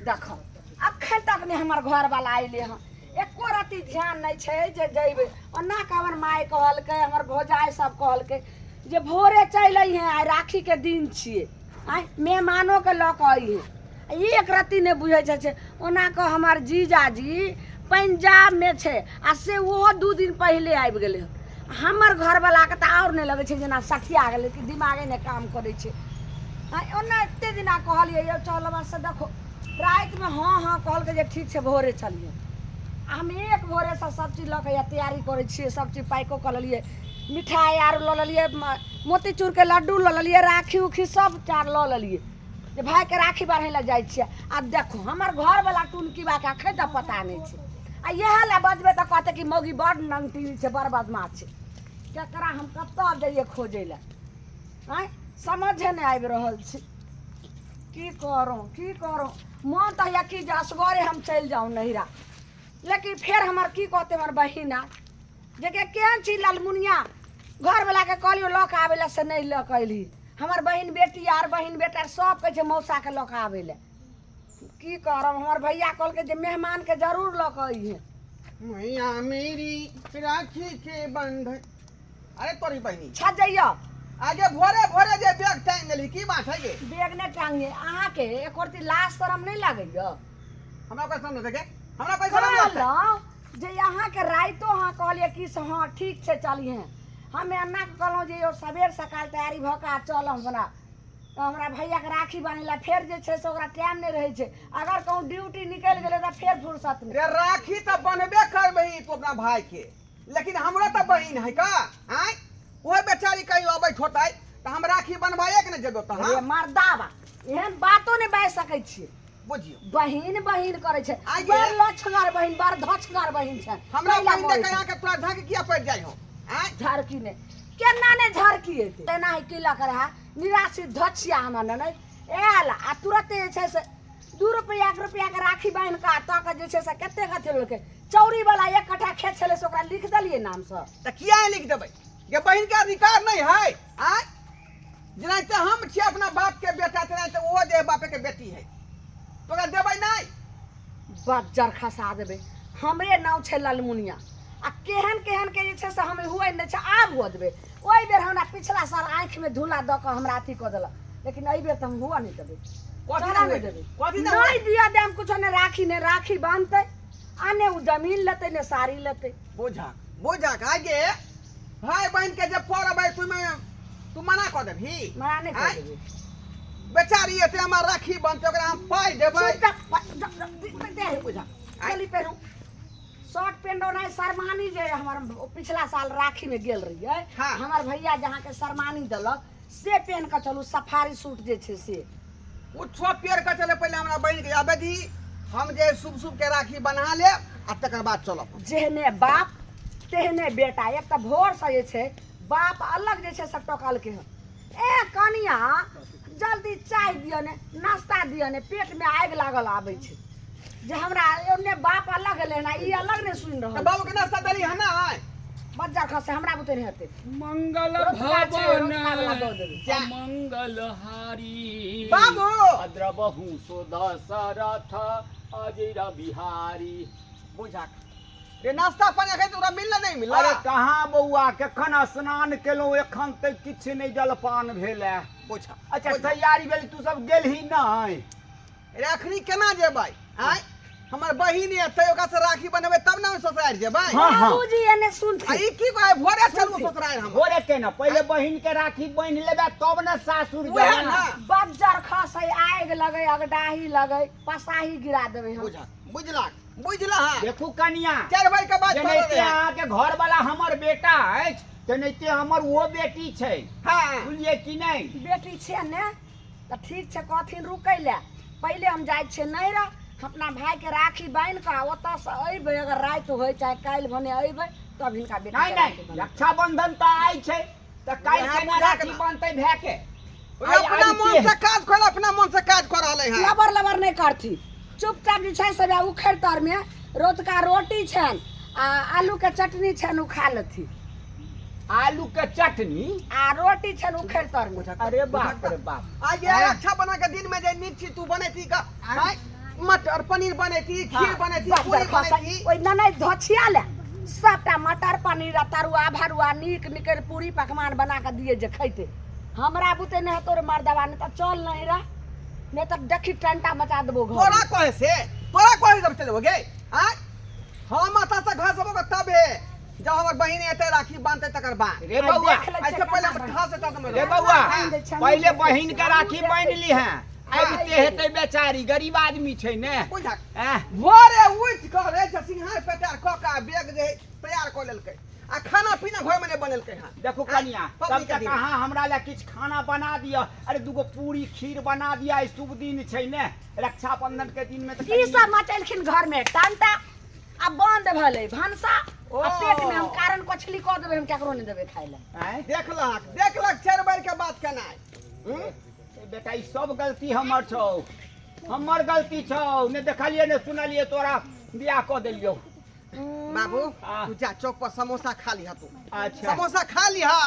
देखो अखन तक नहि हमर घरवाला अयलै हँ, एको रत्ती ध्यान नहि छै जे जयबै। ओना कऽ हमर माय कहलकै, हमर भौजाइ सब कहलकै जे भोरे चलि अइहेँ, आइ राखीके दिन छियै, आँय मेहमानोके लऽ कऽ अइहेँ। एक रत्ती नहि बुझै छै छै। ओना कऽ हमर जीजाजी पंजाबमे छै आ से ओहो 2 दिन पहिले आबि गेलै हँ। हमर घरवलाके तऽ आओर नहि लगै छै जेना सठिया गेलै कि दिमागे नहि काम करै छै। आँय ओना एते दिना कहलियै यौ चलब, से देखो रातिमे हँ हँ कहलकै जे ठीक छै भोरे चलियै। आ हम एक भोरेसँ सब चीज लऽ कऽ तैयारी करै छियै, सब चीज पैको कऽ लेलियै, मिठाइ आर लऽ लेलियै, मोतीचूरके लड्डू लऽ लेलियै, राखी उखी सब टा लऽ लेलियै जे भाइके राखी बान्है लए जाइ छियै। आब देखो हमर घरवला टुनकी बाके अखन तक पता नहि छै। आ इएह लए बजबै तऽ कहतै कि मौगी बड़ नंगटी छै, बड़ बदमाश छै। केकरा हम कतऽ जइयै खोजै लए? आँय समझे नहि आबि रहल छै, की करू की करू। मन तऽ होइए कि जे असगरे हम चलि जाउ नैहरा, लेकिन फेर हमर की कहतै हमर बहिन आर जे के केहन छी ललमुनिया, घरवलाके कहलियौ लऽ कऽ आबै लए से नहि लऽ कऽ अयलही। हमर बहिन बेटी आर बहिन बेटा सब कहै छै मौसाके लऽ कऽ आबै लए। की करब, हमर भैया कहलकै जे मेहमानके जरूर लऽ कऽ अइहे। मैया मेरी राखी के बंधन। अरे तोरी बहिनी छत जइयो। आगे भोरे भोरे जे बैग टांग देली, की बात है गे? बैग नहि टांगे, अहाँके एको रत्ती लाज शरम नहि लागैया? हमरा कोई शरम नहीं, हमरा कोई शरम नहीं। कहलहुँ जे अहाँके राइतो अहाँ कहलियै कि से हँ ठीक छै चलिहे। हम एना कऽ कहलहुँ जे यौ सबेर सकाल तैयारी भऽ कऽ आ चलब हमरा तऽ हमरा भैयाके राखी बान्है लए। फेर जे छै से ओकरा टाइम नहि रहै छै, अगर कहूँ ड्यूटी निकलि गेलै तऽ फेर फुर्सत नहि। रे राखी तऽ बनबे करबही तू अपना भाई के, लेकिन हमरो तऽ बहिन है का? आँय ओहो बेचारी कहीं अबैत होतै तऽ हम राखी बनवाए के ने जेबो तऽ। रे मर्दाबा, एहन बातो नहि बाजि सकै छियै। बुझियौ बहिन बहिन करै छै, आगे। बड़ लछगर बहिन, बड़ धछगर बहिन छै। हमरा कैला बहिन मरै देखे छै? अहाँके तोरा झक किया पड़ि जाइ हो? आँय झरकी नहि, केना नहि झरकी एतै? तेना ही की लऽ कऽ रहए निराशी धछिया हमर ननैद आयल आ तुरते जे छै से 2 रुपैआ 1 रुपैआके राखी बान्हि कऽ आ तऽके जे छै से कतेक अथी लेलकै। चौरी वाला 1 कट्ठा खेत छलै से ओकरा लिख देलियै नामसँ। तऽ किया नहि लिख देबै? जे बहिन के अधिकार नहीं है? आँय जेनाहिते हम छियै अपना बाप के बेटा, तेनाहिते ओहो जे बापे के बेटी है, तो ओकरा देबै नहीं? बज्जर खसा देबै। हमरे नाम छै ललमुनिया आ केहन केहन के जे छै से हम हुए नहि छै। आब हुअ देबै? ओहि बेर हमरा पिछला साल आँखिमे धूला दऽ कऽ हमरा अथी कऽ देलक, लेकिन एहि बेर तऽ हम हुअ नहि देबै। कथी चलऽ नहि नहि हुए देबै? कथी नहि नहि हुए? दिअ देम कुछो नहि। राखी नहि राखी बान्हतै आ ने ओ जमीन लेतै ने साड़ी लेतै। बुझा बुझा आगे भाई बहन के जब परब है तुमे तू मना कऽ देबही? मना नहि कऽ आँय? देबै। बेचारी एते हमर राखी बनतै, ओकरा हम पाइ देबै। चुपचाप दे बुझा चली पेरू शर्ट पेंट ओना शरमानी जे हमर पिछला साल राखी में गेल रहियै। हाँ। हमर भैया जहाँ के शरमानी देलक से पहन के चलू, सफारी सूट जे छै से। कुछो पेड़ के चले, पहिले हमरा बहिन के आबे दी, हम जे शुभ शुभ के राखी बना लेब आ तकर बाद चलब। जेहने बाप तेहने बेटा। एक तऽ भोर से जे छै बाप अलग जे छै सब टोकलकै हन, ए कनिया जल्दी चाय दिअ ने, नाश्ता दिअ ने, पेट में आगि लागल आबै छै। जे हमरा ओने बाप अलग एलै हन, ई अलग नहि सुनि तऽ रहल। बाबू के नाश्ता देली हन ना? बज्जर खसे, हमरा बुते नहि हेतै। मंगल रोजगार छै, भवन रोजगार वाला दऽ देबै। जा। मंगल हारी बाबू। अद्रबहु सो दशरथ अजर बिहारी। बुझा रे, नाश्ता पानी एखन तोरा मिलल नहीं मिलल? अरे कहाँ बौआ, कखन स्नान केलहुँ, एखन तक किछु नहि जलपान भेल है। बुझा। अच्छा तैयारी भेल, तू सब गेलही नहि? रे अखनी केना जेबै? आँय हमर बहिन एतै, ओकरा से राखी बनेबै तब ने हम ससुरारि जेबै। हाँ, हाँ। बाबूजी एने आ सुनथिन। ई की कहै, भोरे चलू ससुरारि हम? भोरे केना? पहिले बहिन के राखी बान्हि लेबै तब ने सासुर उएह जेबै। ने। बज्जर खसै, आगि लगै, अगडाही लगै, पसाही गिरा देबै हम। बुझा बुझला बुझला हाँ। देखू कनिया, 4 भाई के बात जेनाहिते चल रहे हैं। अहाँके घर वाला हमर बेटा अछि, तेनाहिते हमर ओहो बेटी छै। हाँ। बुझलियै कि नहि? बेटी छै ने तऽ ठीक छै, कहथिन रुकै लए। पहिले हम जाइ छियै नैहरा, अपना भाइके राखी बान्हि कऽ ओतऽसँ अयबै। अगर राति होइ चाहे काल्हि भने अयबै, तब हिनका बेटी नहि नहि, रक्षाबंधन तऽ आइ छै, तऽ काल्हि उएह केना बुझा के राखी ना। बान्हतै भायके? ओए अपना मन से काज कर, अपना मन से काज कर रहले हैं। लबर लबर नहि करथी, चुपचाप जे छै से उखड़ि तरमे रौतका रोटी छनि आ आलूके चटनी छनि, ओ खा लेथी। आलू के चटनी आ रोटी छनि उखड़ि तरमे। अरे बाप रे बाप। आज ये रक्षा बना के दिन में जे नीक छी तू बनेती का? आय मटर पनीर बनैती, खीर बनैती, पूरी बनैती। ओहि ननैद धोछिया ले सबटा मटर पनीर आ तरुआ भरुआ नीक निकर पूरी पकवान बना कऽ दिए जे खैते। हमरा बुते नहि हेतौ रे मर्दबा, नहि तऽ चल नहीं रह, नहि तऽ देखी टंटा मचा देबो घर। तोरा कहे से, तोरा कहे सब चलबो गे? आय हम एतऽ से घर सबो तबे जब हमर बहिन एते राखी बांधते तकर बाद। रे बौआ, देख लै छियै ऐसे पहिले केना हम बन- ठा से तक रे बौआ, बान्हि दै छियै, पहिले हमहूँ बहिन देखै के छियै, राखी हमहूँ बान्हि देखै ली हैं। आबिते हेतै बेचारी, गरीब आदमी छै ने। बुझा आँह, भोरे उठि कऽ रे जे सिंघार पेटार कऽ कऽ बैग जे है तैयार कऽ लेलकै आ खाना पीना घर में नहीं बनेलकै हन। देखू कनिया, पबनी तब के तक दिन। अहाँ हमरा लए किछु खाना बना दिअ। अरे दूगो पूरी खीर बना दिअ, आइ शुभ दिन छै ने, रक्षाबंधन के दिन में तऽ की सब मचेलखिन घर में? टंटा आ बंद भेलै भनसा आ पेट में हम कारण कोछली कऽ देबै, हम केकरो नहि देबै खाइ लए। आँय? देखलक देखलक चारि बार के बात केनाइ। हम्म? ए बेटा, ई सब गलती हमर छौ, हमर गलती छौ। ने देखलियै ने सुनलियै, तोरा बियाह कऽ देलियौ। बाबू, हाँ। तू जा चौक पर समोसा खा लिहा तू। अच्छा। समोसा खा लिहा,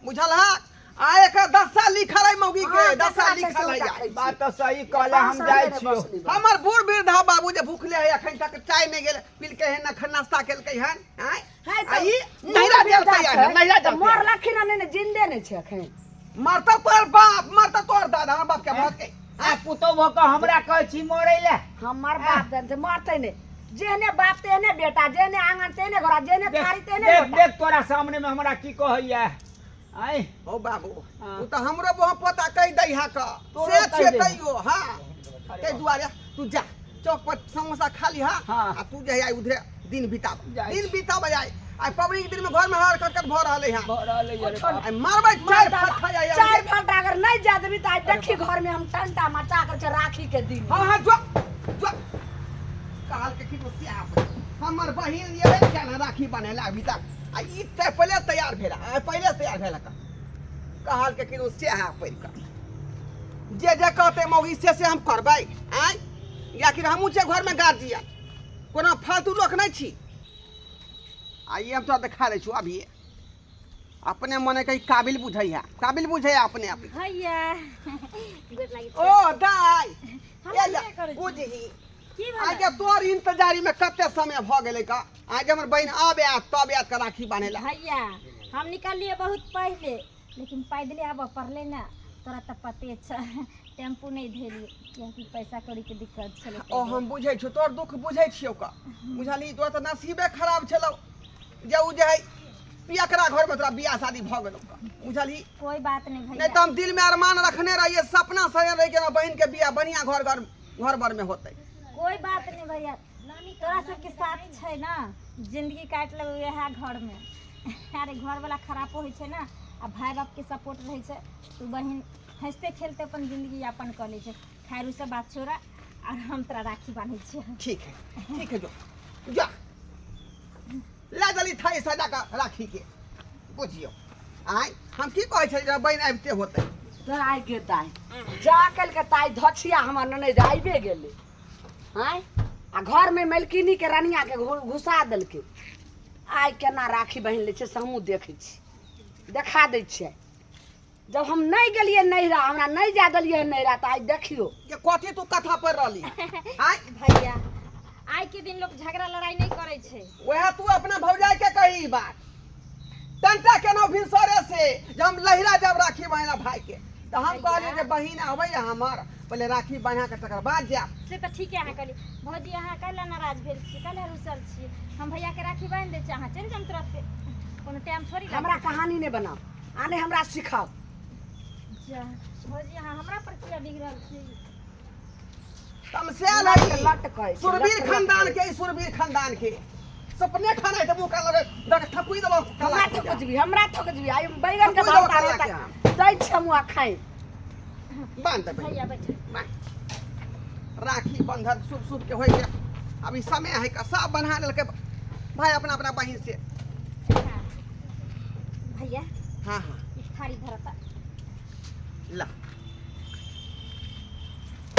बुझल हा? आ एकर 10 साल लिखल है मौगी के, हाँ, 10 साल केकरा छै लिखल है से यार। खाइ। बात तऽ सही कहले, हम जाइ छियौ। हमर बूढ़ वृद्धा बाबू जे भूखले है अखन तक, चाय नहीं गेल पिलकै है, न नाश्ता केलकै हन। आँय? है आ ई नैहरा जलतै है, नैहरा जलतै। मरलखिन हन नहि, जिन्दे नहि छै अखन। मरता तोर बाप, मरता तोर दादा, हमर बाप के मरतै। आ पुतोह भऽ कऽ हमरा कहै छी मरै लए? हमर बाप जन छै मरतै नहि, जेहने बाप तेहने बेटा, जेहने आंगन तेहने घोड़ा, जेहने देख थारी तेहने देख लोटा। देख, तोरा सामने में हमरा की कहैया? आँय? ओ बाबू, हाँ। उ तऽ हमरो बहु पोता कहि दै हा क तोरो से कहि छियै दै। तैयो। हाँ, ताहि दुआरे तू जा चौक पर समोसा खा लिहा हाँ। आ तू जे है उधरे दिन बिताब, जाइ दिन छी। बिताब। आइ आइ पबनी के दिन में घर में हर कटकट भऽ रहल है। भऽ रहल है, अरे बाप। आइ मारबै चारि फट्ठा आइ। चारि फट्टा अगर नहि जा देबी तऽ आइ देखी घर में हम टंटा मचा कर छै राखी के दिन। हाँ हाँ, जो जो कहल के की सियाप हमर बहिन ये क्या ना राखी बनेला अभी तक, आ ई ते पहिले तैयार भेला, आ पहिले तैयार भेला का कहल के कि सियाह पड़ि कऽ जे जे कहते मौगी से से हम करबै। आँय, या कि हमहूँ छियै घरमे गार्जियन, कोनो फालतू लोक नहि छी। आ ई हम तोरा देखा दै छियौ अभी, अपने मने कहीं काबिल बुझै है, काबिल बुझै है अपने आप। भैया, गोर लागै छी। ओ दाइ, हम ए ले, नहि करै छी। बुझही की आइ भेलै? के तोर इंतजारी में कते समय भऽ गेलै का। आइ जे हमर बहिन आबे आ तब आयत के राखी बान्हे ला। भैया, हम निकललियै बहुत पहिले, लेकिन पैदले आबऽ पड़लै ने। तोरा तऽ पते छै, टेम्पू नहि धेलियै कियाकि पैसा कौड़ीके दिक्कत छलै। ओ हम बुझै छियौ, तोर दुख बुझै छियौ का, बुझलही? तोरा तऽ नसीबे खराब छलौ जे उ जे है पियकरा घर में तोरा बियाह शादी भऽ गेलौ का, बुझलही? कोई बात नहीं नहीं भैया। तऽ हम दिल में अरमान रखने रहिए, सपना सजल रही कि हमरा बहिन के बियाह बढ़िया घर घर घर बर में होतै। कोई बात नहीं भैया, तोरा सबके साथ छै ना, जिंदगी काटि लेबै वएह घरमे। अरे घरवला खरापो होइ छै ने आ भाय बापके सपोर्ट रहै छै तऽ बहिन हँसिते खेलते अपन जिंदगी यापन कऽ लै छै। खैर, उ सब बात छोड़ा, आओर हम तोरा राखी बान्है छियै। ठीक है, ठीक है, जो जा ले जल्दी थारी सजा कऽ राखी के। बुझियौ, आँय, हम की कहै छलियै जे बहिन आबिते होतै। दाइ गे दाइ, जा कल के ताइ धछिया हमर ननैद आबिए गेलै। आँय, आ घरमे मलकिनी के रनिया के घुसा देलकै। आइ केना राखी बहिन लै छै से हमहूँ देखै छी, देखा दै छियै। जब हम नहि गेलियै नैहरा, हमरा नहि जाय देलियै नैहरा, तऽ आइ देखियौ। ये कथी तू कथा पढ़ रहली? आँय भैया, आइ के दिन लोग झगड़ा लड़ाई नहीं करै छै। वएह तू अपना भौजाई के कही ई बात। टंटा केना भिनसरे से जब हम लहिरा जब राखी बहिना भाई के, तऽ हम कहलियै जे बहिन अबै हमर, पहिले राखी बन्हा के तकर बाद जायब। से तऽ ठीके अहाँ कहलियै। भौजी, अहाँ काल्हि नाराज भेल छियै, काल्हि रुसल छियै? हम भैया के राखी बान्हि दै छी, अहाँ चलि जायब तुरन्ते, कोनो टाइम थोड़ी लागतै। हमरा कहानी नहि बनाउ आ नहि हमरा सिखाउ। जा भौजी, अहाँ हमरा पर किया बिगड़ल छी? तमसायल है लट कहै छै, सुरवीर लट लट खानदान कहै के, ई सुरवीर खानदान के सपने खाना है तऽ मुँह कान लगे दऽ के थकुई देलहुँ। हमरा थकुचबी, हमरा थकुचबी, आइ बैगन के थकुई देलहुँ भरता कला रहता के हम। दै छै हम खाइ। बान्ध देबै। भैया, बैठ। बान्ध। राखी बंधन शुभ शुभ के होइ के अभी समय है का, सब बन्हा लेलकै भाई अपना अपना बहिन से। हाँ। भैया। हाँ हाँ। ई थारी धरता। ला।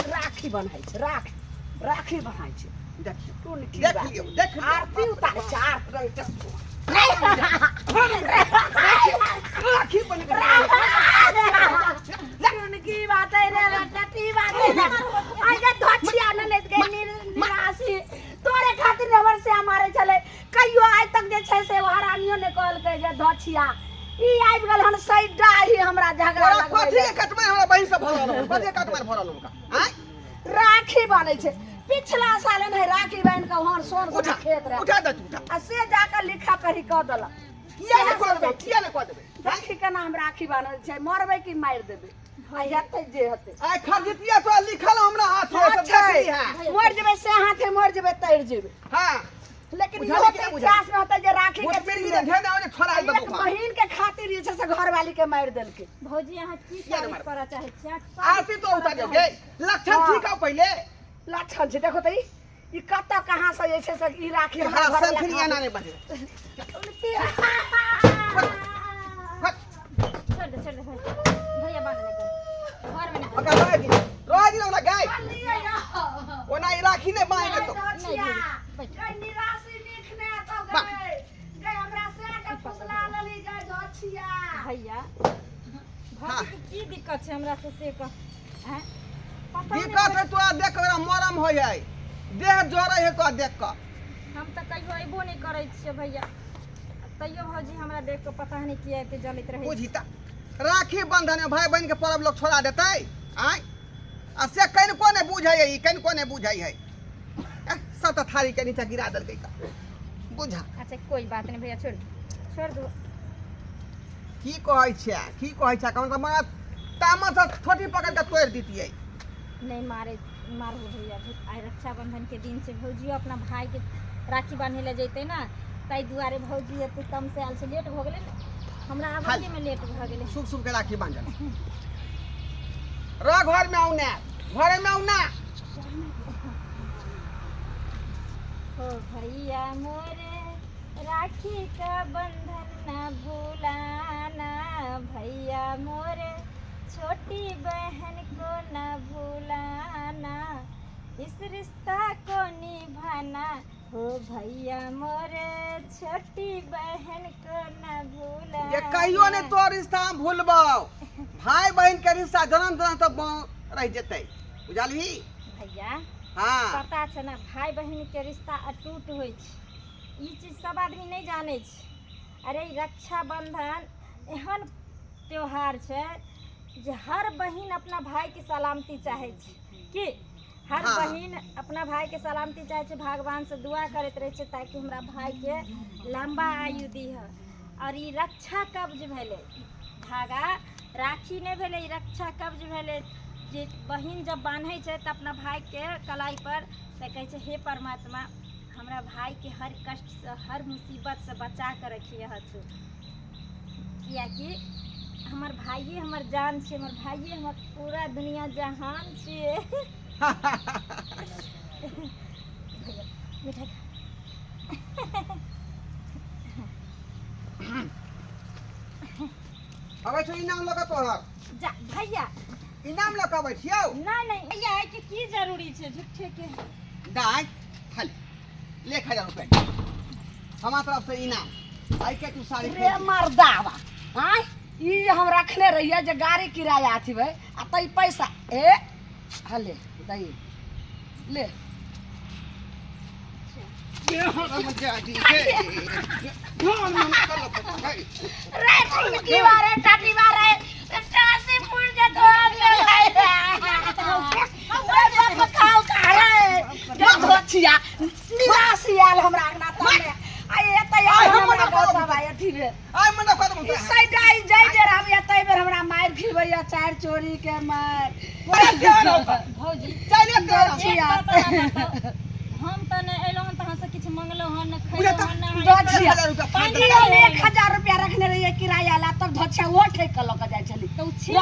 राखी बन्हाइ छै, राखी राखी बन्हाइ छै। देखियौ, कोन की देख बात? लियौ, देख लियौ। आरती उतारै छै, आरती। रंग के राखी बन गेलै। कोन की बात है रे बेटा, की बात है रे? आइ गे धोछिया ननैद गे। हमरा झगड़ा तोरा लगबै कथी लए। के कटमार हमरा बहिन से भरल हो कथी के कटमार भरल हो आय राखी बनै छै पिछला साल नहीं राखी बान्हि कऽ वहाँ सोन उठा खेत रहे उठा दे तू उठा आ से जाकऽ लिखा पढ़ी कऽ देलक किया ने कऽ देबै किया ने कऽ देबै देखी केना हम राखी बान्हल छै मरबै कि मारि देबै आ हेतै जे हेतै आइ खरजितिया तोरा लिखल हमरा हाथ में सब छै देखली है मरि जेबै से हाथे मरि जेबै तैर जेबै हां लेकिन बुझलियै इहो कि तऽ नहि बुझलियै? इतिहास में होतै जे राखी के मुठमेर गिरे ढेर ना छोड़ा एक देबो बहिन के खातिर जे छै से घरवाली के मारि देलकै भौजी अहाँ की किया नहि साबित मारबै? करऽ चाहै छियै अहाँ साबित आरती तो उतार करऽ गे लक्षण हाँ। ठीक हो पहिले लक्षण छै देखो तऽ ई ई कतऽ कहाँ से जे छै से ई राखी हमरा हां घरवाला संखनी खातिर- आना नहीं बजे हट छोड़ दे छोड़ दे भैया भैया बांध ले घर में नहीं ओकरा रह दी रह दी ओकरा गाय ओना ई राखी नहीं बांधे तो भैया हाँ। भौजी के की दिक्कत छै हमरा से से कह हैं पता नहि दिक्कत है तोरा देख के ओकरा मरम होइ है देह जरै है तोरा देख के हम तऽ कहियो अयबो नहि करै छियै भैया तैयो भौजी हमरा देख कऽ पता नहि किया एते जलैत रहै बुझी तऽ राखी बंधन में भाई बहन के पर्व लोग छोड़ा देतै आँय आ से कनिको नहि बुझै है ई कनिको नहि बुझै है एह, सब तऽ थारी के नीचा गिरा देलकै का बुझा अच्छा कोई बात नहीं भैया छोड़ दो छोड़ दो की कहै छियै की कहै छियै कम से कम तामस से छोटी पकड़ के तोड़ि दितियै नहीं मारे मारबो भैया आइ रक्षाबंधन के दिन छै भौजियो अपना भाई के राखी बांधे लए जैते ना ताहि दुआरे भौजी एते कम से आयल छै लेट भऽ गेलै ने हमरा आबैये में लेट भऽ गेलै सुख सुख के राखी बांधल रह घर में आऊ ना घरे में आऊ ना हो भैया मोरे राखी का बंधन न भूलाना भैया मोरे छोटी बहन को न भूलाना इस रिश्ता को निभाना हो भैया मोरे छोटी बहन को न भूलाना ये कहियो नहीं तोर रिश्ता हम भूलबौ भाई बहन के रिश्ता जन्म जन्म तक रह जेतै बुझलही भैया हाँ पता छै ने भाई बहिन के रिश्ता अटूट होइ छै ई चीज सब आदमी नहि जानै छै अरे ई रक्षाबंधन एहन त्योहार छै जे हर बहिन अपना भाईके सलामती चाहै छै की हर हाँ। बहिन अपना भाईके सलामती चाहै छै भगवानसँ दुआ करैत रहै छै ताकि हमरा भाईके लम्बा आयु दीह आओर ई रक्षा कवच भेलै धागा राखी नहि भेलै ई रक्षा कवच भेलै जे बहिन जब बान्है छै तऽ अपना भाईके कलाई पर तऽ कहै छै हे परमात्मा हमरा भाईके हर कष्टसँ हर मुसीबतसँ बचा कऽ रखिए हथु किएकि हमर भाइये हमर जान छै हमर भाइये हमर पूरा दुनिया जहान छियै भैया मिठाइ खा। अबै छौ इनाम लऽ कऽ तोहर जा भैया इनाम लऽ कऽ अबै छियौ नहि नहि भैया एहिके की जरूरी छै झूठे के दाय खाली ले 1000 रुपया हमारा तरफ से इनाम आई के तू साड़ी रे खरीद। मर्दावा आँय ई हम रखने रहियै जे गाड़ी किराया अथीबै आ तै पैसा ए हले दही ले रे फुलकी बारे टाटी बारे टासी फूल जे धोआ रे बाप खाओ खा रे जे धोछिया निराशी आयल हमरा अंगना तमे आ एतै आयल हमरा गौतम अथी रे आइ मने कदम ई सैडाई जाय बेर हम एतै बेर हमरा मारि खिबैया चारि चोरी के मारि भौजी चले धोछिया एक बात अहाँ बताउ, हम तऽ नहि अयलहुँ हन तऽ अहाँसँ किछु मंगलहुँ हन नहि बुझा खयलहुँ हन नहि धोछिया हजार रुपया ई हम 1000 रुपया रखने रहियै किराया ला तब धोछिया ओ ठेक के लऽ के जाइ छली तऽ ओ छीन